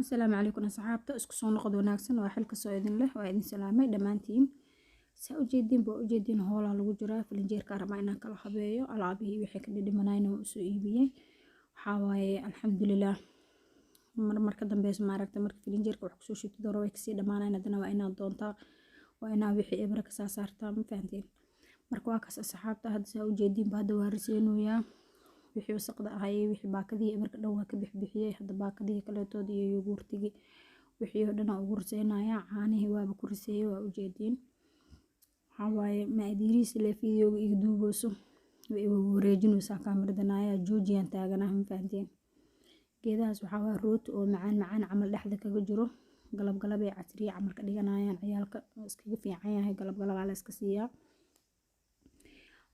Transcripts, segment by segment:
Asalaamu calaykum asxaabta, isku soo noqod wanaagsan. Waa xilka soo idin leh, waa idin salaamay dhammaantiin. Saa ujeediin baa ujeediin, hoolaa lagu jiraa. Filinjeerka rabaa inaan kala habeeyo alaabihii wixii ka dhidhimanayna waan usoo iibiyey. Waxaa waaye, alxamdulilah, mar marka dambeysa maaragta, marka filinjeerka wax kusoo shubtid hore way kasii dhamaanayn, haddana waa inaad doontaa, waa inaa wixii ibra kasaa saartaa, ma fahanteen? Marka waa kaas asxaabta. Hadda saa ujeediinba, hadda waa riseenooyaa wixii wasaqda ahay, wixii baakadihii marka dhan waa ka bixbixiyey. Hadda baakadihii kaleetood iyo yoghurtigii, wixii oo dhan ugu riseynayaa. Caanihii waaba ku riseeyey, waa ujeediin. Waxaa waaye, maadiiriis ile videoga iga duubeyso, way iga wareejinaysaa kaamiradan, joojiyaan taaganaha, ma fahanteen? Geedahaas waxaa waaye rooti oo macaan macaan camal dhexda kaga jiro. Galab galab ay casriye camal ka dhiganayaan ciyaalka, waa iskaga fiican yahay, galab galabaa la iska siiyaa.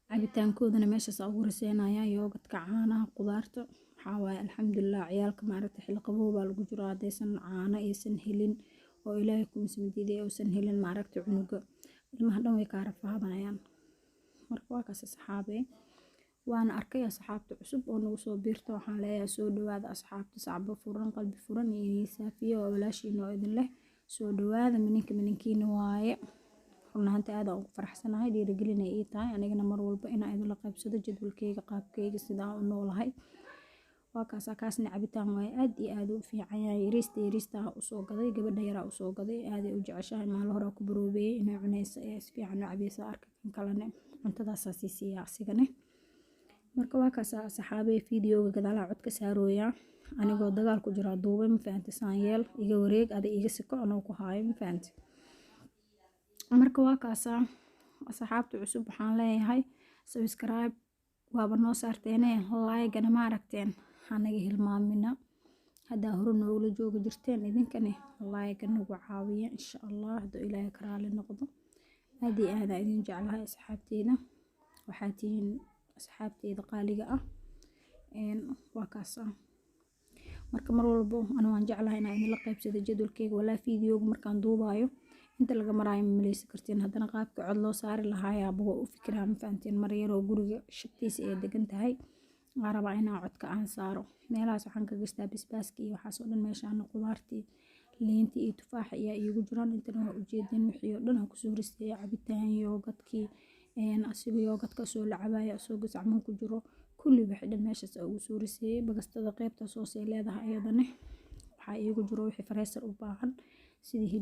Cabitaankoodana meeshaas ugu riseynayaa, yogurtka, caanaha, qudaarta. Waxaa waaye, alxamdulilah, ciyaalka maaragta xilli qabow baa lagu jiraa. Haddaysan caano aysan helin oo Ilaahay ku mismadiiday uusan helin, maaragta cunuga, ilmaha dhan way kaa rafaadayaan. Marka waa kaas asxaabee, waana arkay asxaabta cusub oo nagu soo biirta. Waxaan leeyahay soo dhawaada asxaabta, sacbo furan, qalbi furan iyo saafiye. Waa walaashiina oo idin leh soo dhawaada. Mininka mininkiina waaye. Run ahaantii aad aan ugu faraxsanahay, dhiirigelin ay ii tahay anigana mar walba inaan idinla qaybsado jadwalkeyga, qaabkeyga, sida aan u noolahay. Waa kaasa, kaasna cabitaan waaye, aad iyo aad u fiican yahay. Yariista yariista usoo gaday, gabadha yaraa usoo gaday, aaday u jeceshahay. Maalin hore ku baroobeeyey inay cunayso ee si fiican u cabaysa. Arka, kan kalene cuntadaasaa sii siiyaa asigane. Marka waa kaasa asxaabey, videoga gadaalaha cod ka saarooyaa, anigoo dagaal ku jiraa duubay, ma fahante? Saan yeel, iga wareeg, ada iga siko anoo ku haayo, ma fahante? Marka waa kaasaa asxaabta cusub, waxaan leeyahay subscribe waaba noo saarteene, like-gana ma aragteen, hanaga hilmaamina. Haddaa hore noogula joogi jirteen, idinkani like-ga nagu caawiya, insha Allah, hadduu Ilaahay ka raali noqdo. Aad iyo aad aan idin jeclahay asxaabteyda, waxaa tihiin asxaabteyda qaaliga ah. Waa kaasa. Marka mar walbo ana waan jeclahay inaan idinla qaybsado jadwalkeyga. Walaa videoga markaan duubayo inta laga maraayo ma maleysi kartiin. Haddana qaabka cod loo saari lahaayaaba waa u fikiraa, ma fahanteen? Mar yaroo guriga shabtiisa ay degan tahay waan rabaa inaan codka aan saaro. Meelahaas waxaan ka gashtaa basbaaska iyo waxaas oo dhan. Meeshaana qudaartii, liintii iyo tufaaxa ayaa iigu jiraan. Intana waa ujeedin, wixii oo dhan aan kusoo risteeyay: cabitaan, yogurtkii, asiga yogurtka soo la cabayo, asagoo gasacman ku jiro, kulli wixii dhan meeshaas ugu soo riseeyay. Bagastada qaybtaas hoose ay leedahay, iyadana waxaa iigu jiro wixii freezer u baahan sidii